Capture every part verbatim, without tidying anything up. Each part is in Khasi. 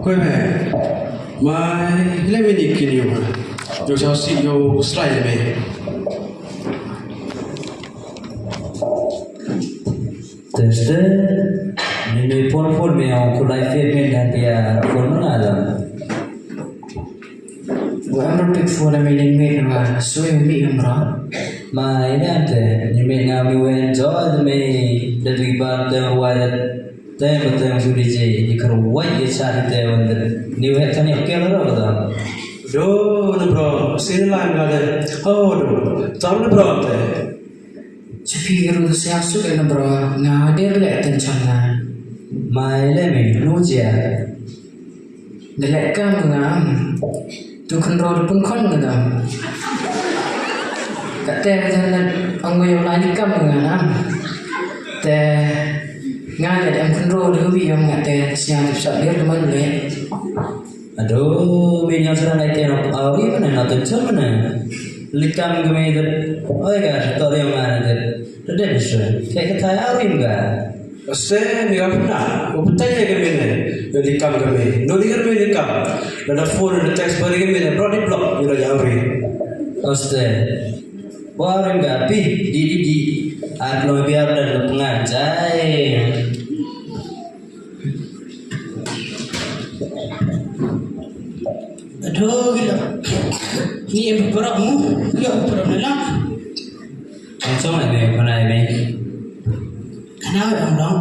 Koi me, mai le me ni kin yo. Yo chao si yo slide me. Teste, ni me phone phone me ong kulai fit me dan dia phone mana alam. Wa amra pick phone me ni me wa sui mi amra. Ma ini ante, ni me nga mi wen jo me dan di ban te wa Teng ba teng su D J, i kar wai i sa di te wonder. Ni wet tani oke la ro da. Do na bro, sin line ga de. Oh do. Tam na bro te. Chipi garu da siap su na bro. Nga der le attention na. Mai le me, nu jia. Da le kam nga. Tu khynroo da pun khon nga dam. Kate nga jan na angoi ong lai ni kam nga na. Te nga le em khynroo da wi ong nga te siang tip sap dir man le. Ado, me nyang sara nai te no awi mana na tu chon mana. Likam ga me da. Oi ga to ri ong nga na te. Te de sure. Ke ka thai awi ga. Ose mi ga puna, u putanya ga mene, ga likam ga me. No di ga me likam. Lada phone, lada text bari ga mene, bro di block, ira ya uri. Oste. Boring ga pi, di di di. At lo biar dan lo pengan jai. Aduh gila. Ni em berak mu, ya berak dalam. Ang song ai me, panai me. Kana ong dong.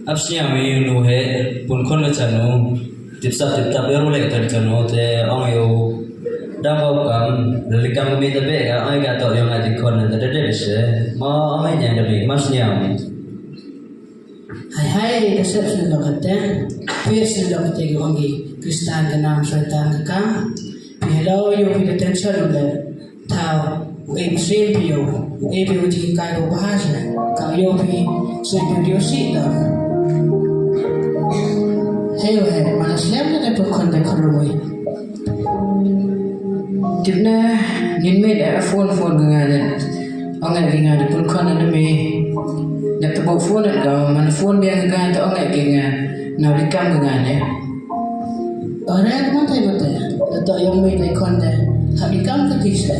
Ap sñiaw me nu he, pun khon la chanu. Tip sap tip tap ya rule tan chanu te ong yo. Dang bau kam, lali kam me ta be ka ong ka to yo nga di khon ta de de se. Ma ong ai nyang de me, mas sñiaw me. Hai hai, ka sep sin lo ka te. Pir sin lo ka te ki ong ki. Kristan ka nam, Soitan ka kam. Pi hello yo pi ka tension lo le. Thaw, u em sien phi ïoh, u em phi ïoh jinghikai ba bha sha, ka ïoh phi sien phi ïoh sih da. Hei wei, mana slem na dei pun khon dei khon rwai. Tip na, ngin met a phone phone ka nga ne. Ong ngai ki nga dei pun khon na me. Na tabo phone na ka, mana phone biang ka nga, ta ong ngai ki nga. Na likam ka nga ne. Ore, mate, mate. Dato yong me dei khon de. Hap ikam ke tise.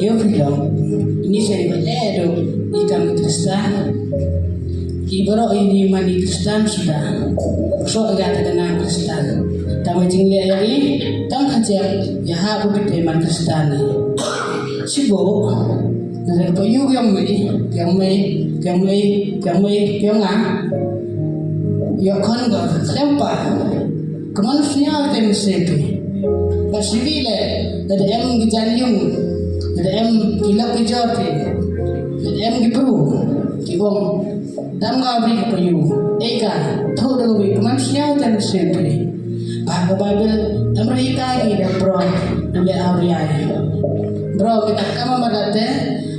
Yo phi long. Ni se ni bale do. Ikam Kristan. Ibro ini mani Kristan suda. So ga ta kena Kristan. Tama jingle ya i. Tam khache. Ya ha bu bit man Kristan ni. Sibo. Ngan pa ïu ïong mei, ïong mei, ïong mei, ïong mei, ïong nga. Ïoh khon ka khlem pa. Ka man sñiaw te mynsiem phi. Ba siwi le, lada em ki jan ïung, lada em ki lok ki jor phi, lada em ki bru, ki ong. Dam nga wi ka payu. Eka, tho da wi ka man sñiaw te mynsiem phi. Ba ka Bible em ri ka ki da bro, da le awria. Bro, kita kama madate,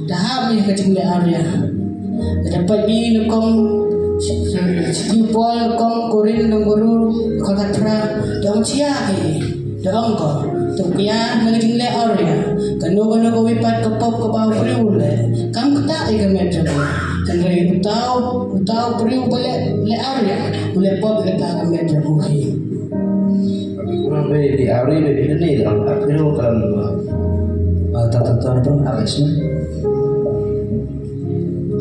da ha mi ka jing le awria. Da pa mi nu kong, Siti Paul kong Korin nu guru, ka katra, da chia ki. Dong ko, to kia na ka jingle awria. Kano kano ko wipat ka pop ka bau priu le. Kam kata i ka met jabu. Kan rai utau, utau priu bale le awria. Bale pop ka ta ka met jabu hi. Orang be di awri be di ni dong. Priu kan. Ah, ta ta ta ta. Apa sih?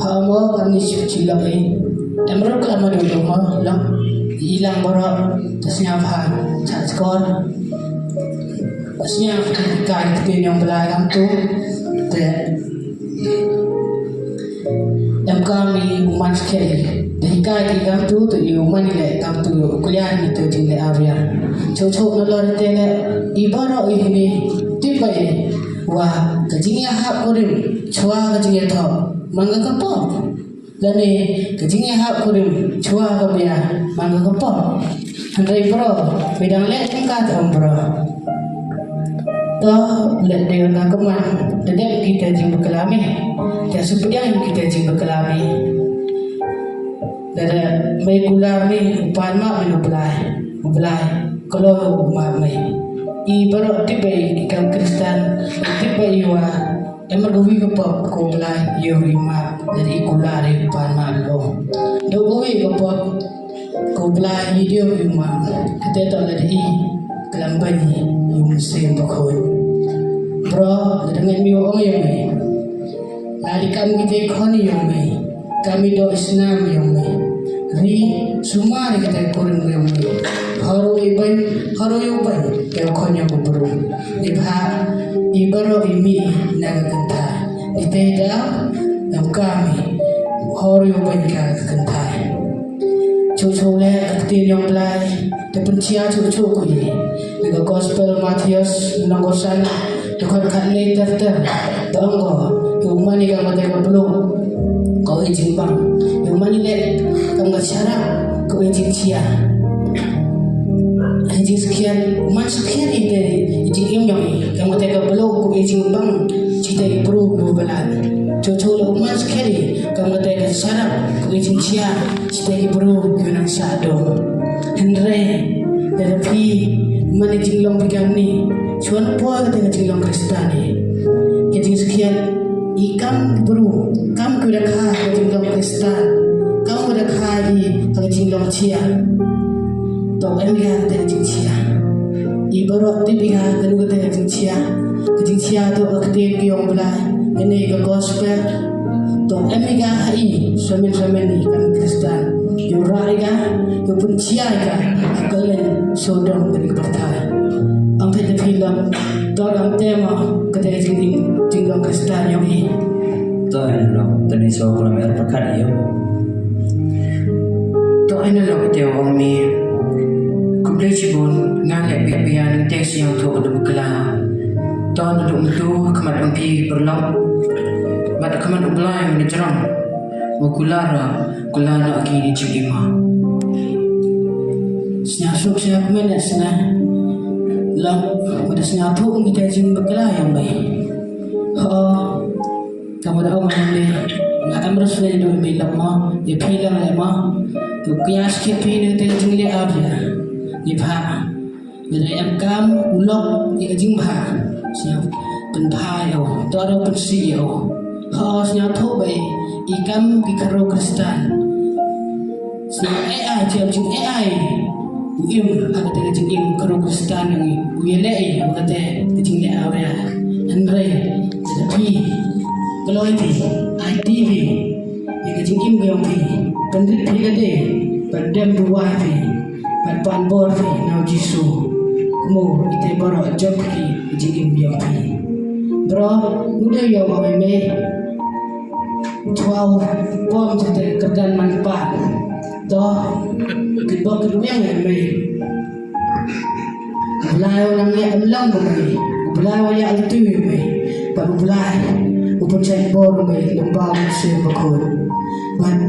Ha mo kam ni chip chilok i. Em ruk la ma du du mo long. I lang boro ta sñiaw ha cha skor. Ta sñiaw ka ka ni te ñong bla kam tu. Te em kam ni man ske. Te ka ki kam tu tu i man le kam tu kuliah ni tu jing le avia. Cho cho na lor te le i boro i ni tip ba i. Wa ka jingïahap kurim chwa ka jingïathoh man ka ka pop. Lane ka jingïahap kurim chwa ka bia man ka ka pop. Hynrei bro, bidang leh jingkat ong bro. To leh dei ka ka man da dep kita jingbaklami. Te supdiang kita jingbaklami. Lada mei kular ni u pan ma mei u blai, u blai kolo u ma mei. I baro tipe i kam Kristan, tipe i wa emar ka wi ka pop ko blai yo wi ma, lada i kular i u pan ma lo. U Blai i dei u ma, kata to la dei ka lam ban ïa u Mynsiem Bakhuid. Bro, la dang ngan mi ong ïa me. La dei kam ki te khon ïa me. Kam i doh isnam ïa me. Ri sumar ïa kata kurim ïa me. Haru i ban, haru ïa u ban. Ïa u khon ïa u bru. Ni bha, i baro i mi na ka kynthai. Ni te da, ïa u kam i. Haru ïa u ban ka kynthai. Chuh chuh leh ka ktien jong u Blai, te pynshai chuh chuh ko ïa. Na ka Gospel Mathaios, lynnong kaba san, dkhot khatlai ter ter, te ong ko, ïa u man ïa ka kata ka bluk, ka ïa jingbang. Ïa u man ïa leh kam ka sharap, ka ïa jingshia. Ïa jingskhiat, u man skhiat ïa te, ïa jingim jong i, kam kata ka bluk, ka ïa jingbang, shi te ki bru, ki bru balat. Chuh chuh leh u man skhiat ïa, kam kata ka sharap, ka ïa jingshia. Shisha ki briew ki nang sah dong. Hynrei lada phi mane jinglong phi kam ni, shuwa poi kata ka jinglong Khristan ni. Ka jingskhiat i kam ki briew, kam ki da kha ka jinglong Khristan, kam ki da kha i ka jinglong shia. To em ïa kata ka jingshia. I baroh tip ïa kano kata ka jingshia. Ka jingshia to ka ktien ki ong Blai. Kane ka gospel. To em ïa ka ha i, samen samen i kam Khristan. Ïa u rah ïa ka, ïa u pynshai ïa ka, ha ka leng sodom ka dei ka pyrthai. Am phi te phi lam, to lam te ma, ka dei jingim, jingim Khristan ïa i. To ïa lam, te ni so ka lam er pyrkhat ïa. To ïa lam te ong mi, khublei shibun, nga leh biang biang te sñiawthuh ka dum kla. To na dum tu, khmat ong phi berlok. Bad khmat ong Blai mynjrong. Wa kular, kular na ki ni chim ima. Sñiaw suk sñiaw kmen ya sñiaw. Lok, wa da sñiawthuh kita jing bakla yang bai. Ho, ka wa da ong ne, nga em rus ne do mi lok ma, ya phi lang le ma. Tu kya skit phi ne te jing le ab ya. Ni pha. Lada em kam u lok ïa ka jingbha, sñiaw pynbha ïa u, to ado pynsih ïa u. Ho sñiawthuh ba i kam ki khynroo Khristan. Sñiaw ai ai, jingim ai ai. U im ha kata ka jingim khynroo Khristan, u ïaleh ïa kata ka jingleh awria. Hynrei lada phi kloi phi, aiti phi ïa ka jingim ka jong phi, pynrit phi lade, pyndem duwai phi. Bad pan bor phi na u Jisu. Kumno ite baroh jop ki jingim ïa phi. Bro, u dei ïa u ong ïa me. Chwa u pom jete kyrdan man pat. To, ki bok ki rumiang ïa me. U Blai u nang ïa em lang ba me. U Blai u ïa altu ïa me. Bad u Blai u pynshait bor me lyngba u Mynsiem Bakhuid. Bad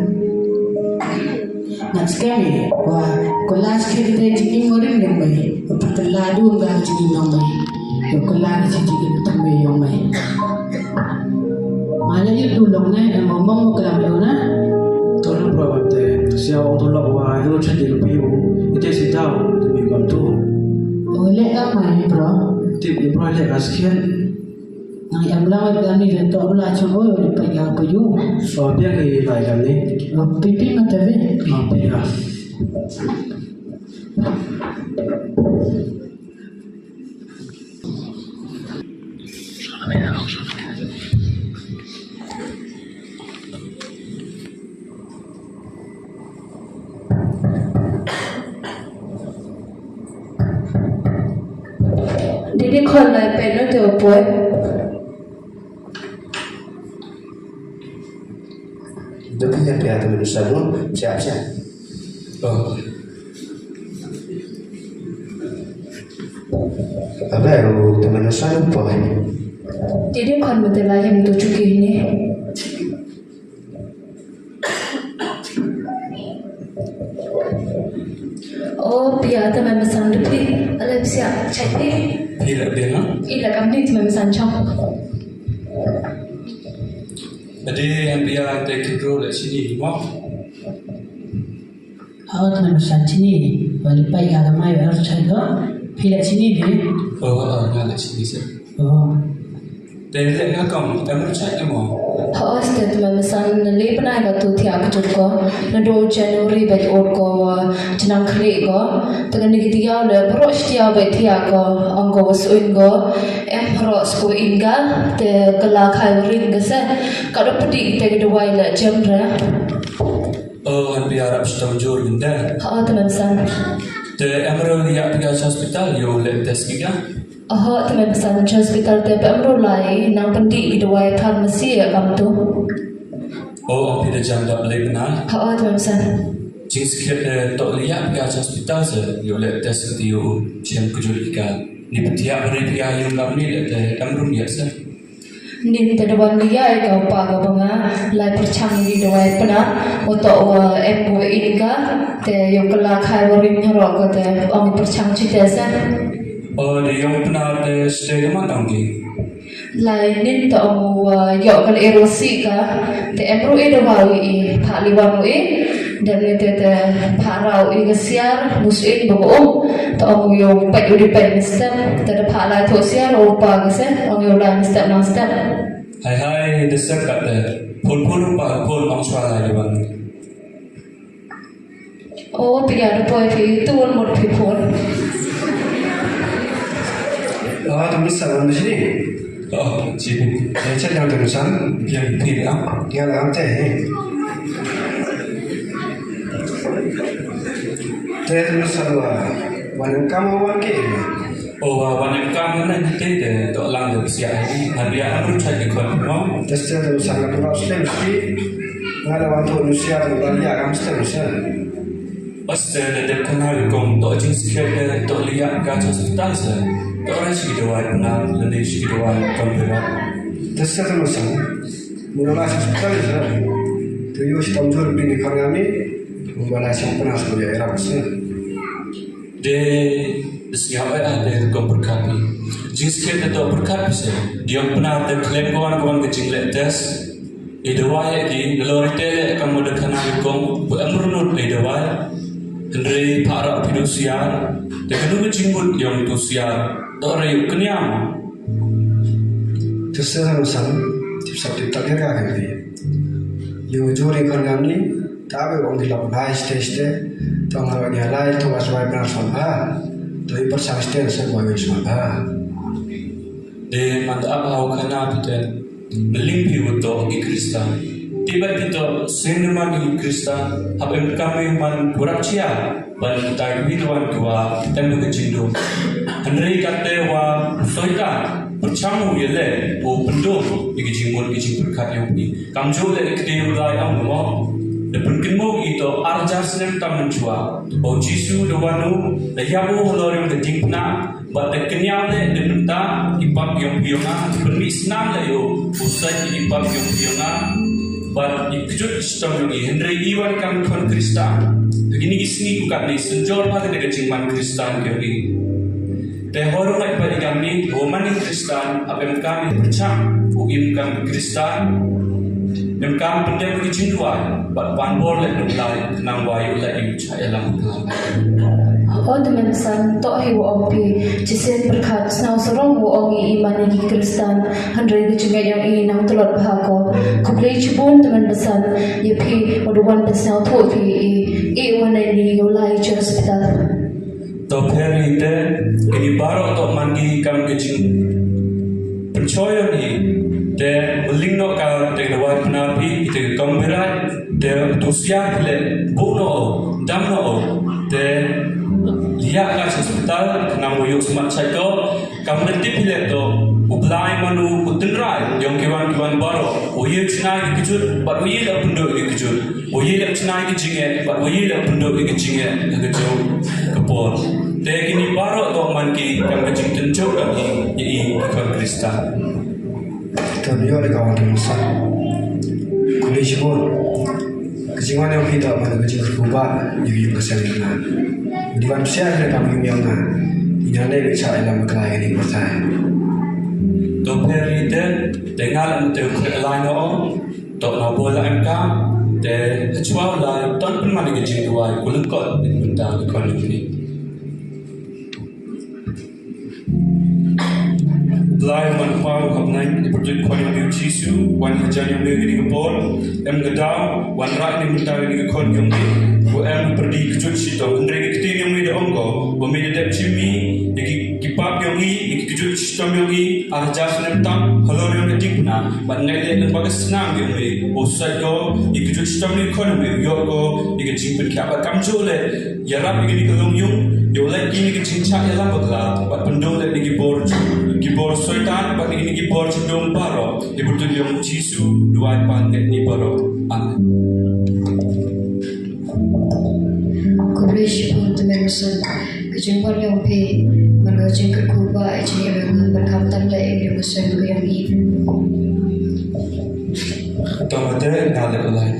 Ngan skhem ïa, wa, ko la skhem te jingim mo rim rim bai. Wa pa la dun ka jingim nong bai. Yo ko la ni jingim tam bai yong bai. Ma la yu tu long ne, em mo mo ko la bai na. To na bro te, sia o to lo wa, yo cha jingim bai yo. Ite si tau, tu mi bam tu. O le ka mai bro. Tip ni bro le ka skhem. Nang ïa mlang ïa kani le to la chong oi oi pa ïa pa yu. So biang i lai kani. Lo pipi ma te ve. Ma pi ya. Didi khon lai peno te opoi. Didi khon lai peno te opoi. Abe, te menu sa opoi. Didi khon mete lai hem tu chuki ni. O pia te mem san de phi, ale pia chai phi. Phi la pia na? I la kam ni te mem san chong. Ade em pia te kidro le sini mo. Aw te mem san sini, wali pai ka mai ar chai ko. Phi la sini phi. O, o, nga la sini se. O. Te le nga kam, te mem chai mo. Hooid, te tymmen basan, na le bnai ka tu thiah kjut ko, naduh January bad ot ko, wa jnang khlieh ko, te kane ki thiaw le baroh shi thiaw bad thiah ko, ong ko wa suin ko, em baroh sku inga, te ka la khai wa ring ka se, ka da pdi te ka dawai le jem re. Oh, han pia rap shitom jur nda. Hooid, tymmen basan. Te em re ya pia cha hospital yo le test ki ga. Oho, tymmen basan, cha hospital te pem ru lai, nang pyndih ki dawai pharmacy ïa kam tu. Oh, ong phi da jam dap lei bnai. Oho, tymmen basan. Jingskhiat, eh, to lei ïa phi ka cha hospital se, ïoh leh test ka ti ïoh, jem kjut ki ka. Ni pyntiah bri phi ka ïoh kam ni leh te em ru ïa se. Nin te da wan ïa ka pa ka ba nga, lai pyrchang ki dawai pynah, u to wa em ko in ka, te ïoh ka la khai wa ring ro ko te, ong pyrchang chi te se. Oh, de yong pynah te stay ka man ong ki. Lai nin ta ong u, uh, ïoh ka la ero si ka, te em ru e da wa u i, pha li wan u i, dan ni te te pha ra u i ka siar, mus in ba ko um, ta ong u ïoh pait u di pait ni step, te da pha lai tho siar, u pa ka se, ong ïoh lai ni step nang step. Hai hai, da step ka te, phone phone u pa, phone ong swa lai li wan. Oh, pia da poi phi tu wan mut phi phone. Oh, tu misa wan di sini. Oh, sini. Eh, cek yang tu misa. Yang phi ya. Yang lam teh. Teh tu misa wan. Wan kamu wan ke. Oh, wa wan em kam na ni te te to lang de sia ni. Hab ïa am ru chai ni kon mo. Tester de sang ka pura stem ski. Nga la wan to nu sia de wan ïa kam stem sia. Tester de de kana ri kong to jingskhiat de to ïa ka cha hospital se. To ra shi dawai na le ne shi dawai kam pura. Tester de sang. Mula la cha hospital se. To yu shi tam jur bi ni kan ngami. Mula la cha pernah sudah era se. De, de sngap ai ah de rukom pyrkhat phi. Jingskhiat de to pyrkhat phi se. De ong pynah de khlem kawan kawan ka jingleh test. I dawai ïa ki, de lori te leh kam de khana ki kong, bu em rnut i dawai. Hynrei pha ra phi du siar. De kanu ka jingmut ïong tu siar. To re yu kniam. Tester de sang. Tip sap tip tak ya ka kan phi. Yu juri kan ngam ni. Tabe ong ki lok bai stage te, tong haro nya lai, tong as bai pran son ba. To i pyrshang stage se bai son ba. De man da ap hau khana piten. Beling pi uto i Kristan. Tiba kito sing man i Kristan. Hab em kami man kurap chia. Ban tai pi tuan tua. Tem ke jingdum. Hynrei kate wa soita. Pyrchang u yele. U pendum. Iki jingmut iki jingpyrkhat yang pi. Kamjooh leh ka dei u Blai ong mo. Da pynkynmaw ito ar hajar snem tam mynshuwa. Ba u Jisu da wan u, da ïap u halor ïong ka diengphna, bad da kynñiaw leh da mynta i pap ïong phi ïong nga, da pynmih snam leh ïa u, u sait i pap ïong phi ïong nga, bad i kjut i shitom ïong i, hynrei i wan kam khon Khristan. Ha kine ki sngi ku katne synjor bha ka dei ka jingman Khristan ïong i. Te hor ngai pa i kam ni, u man i Khristan, hap em kam i pyrchang, u im kam i Khristan, em kam pyndem ki jingduwai, bad pan bor leh nong lai, nang wai u leh im cha ïalam ka. O te men san, to hi wa ong pi, chisien pyrkhat, sñiaw sarong wa ong i i man i Khristan, hynrei ki jingngeit yong i nang tlot bha ko. Khublei chibun te men san, ïa phi, wa da wan phi sñiawthooh phi i, i wa nai ni, u lai cha hospital. To pher hi te, kini baroh to man ki kam ki jing. Pynchoi ïa ni, te mling noh ka te dawai pynah phi, te kam birai, te tu siar phi le, bu noh, dam noh, te liak ka hospital, nang wa ïoh smat chai to, kam ne tip phi le to, u Blai manu, u tynrai, yong ki wan ki wan baroh, u ye chnai ki kjut, bad u ye la pynduh ki kjut. Wa ïalap chnai ki jingeh, bad wa ïalap pynduh ki jingeh, ka ka jong ka por. Te kini baroh to man ki kam ka jingtynjuh ka i, i, i, ki khon Khristan. To ni yor ka wan sa. Kuli shibun. Ka jingwan yang kita man ka jingkuba, ni yung ka sel na. Di wan sia ka kam yung yang na. Ina ne bi sa ilam ka lai ni percaya. To peri te, te ngalam te lai no. Tok na bol la em kam, te hachwa u lai, ton pynman ki jingduwai, ku lyngkot, pynta ki kon ki. Lai man pau hap nai, i pyrtuit khon ïong i u Jisu, wan hajan ïong i kini ka por, em ka daw, wan rah ni mynta ni ka khon ïong i, u em pyrdi ka jut shitom, hynrei ka ktien ïong i da ong ko, ba mi da dep jimmi, da ki, ki pap ïong i, da ki jut shitom ïong i, ar hajar snem tam, halor ïong ka dikna, bad ngai leh lem ba ka snam ïong i, u sait ko, i ka jut shitom ni khon ïong i, u ïoh ko, i ka jingpynkhiah, bad kam ju leh, ïarap ïa kini ka long ïung, ïoh leh kini ka jingshah ïalam bakla, bad pynduh leh ïa ki bor, ki bor Soitan, bad ïa kini ki bor jingdum baroh, ïa pyrtuit ïong Jisu, duwai pan ngi ni baroh. Amen. Khublei shibun te Mem Mason, ka jingwan ïong phi, man ka jingkyrkhu ba, jingïarap ban kham tam leh ïa ka Mason ka ïong i. Tang te nga leh lai.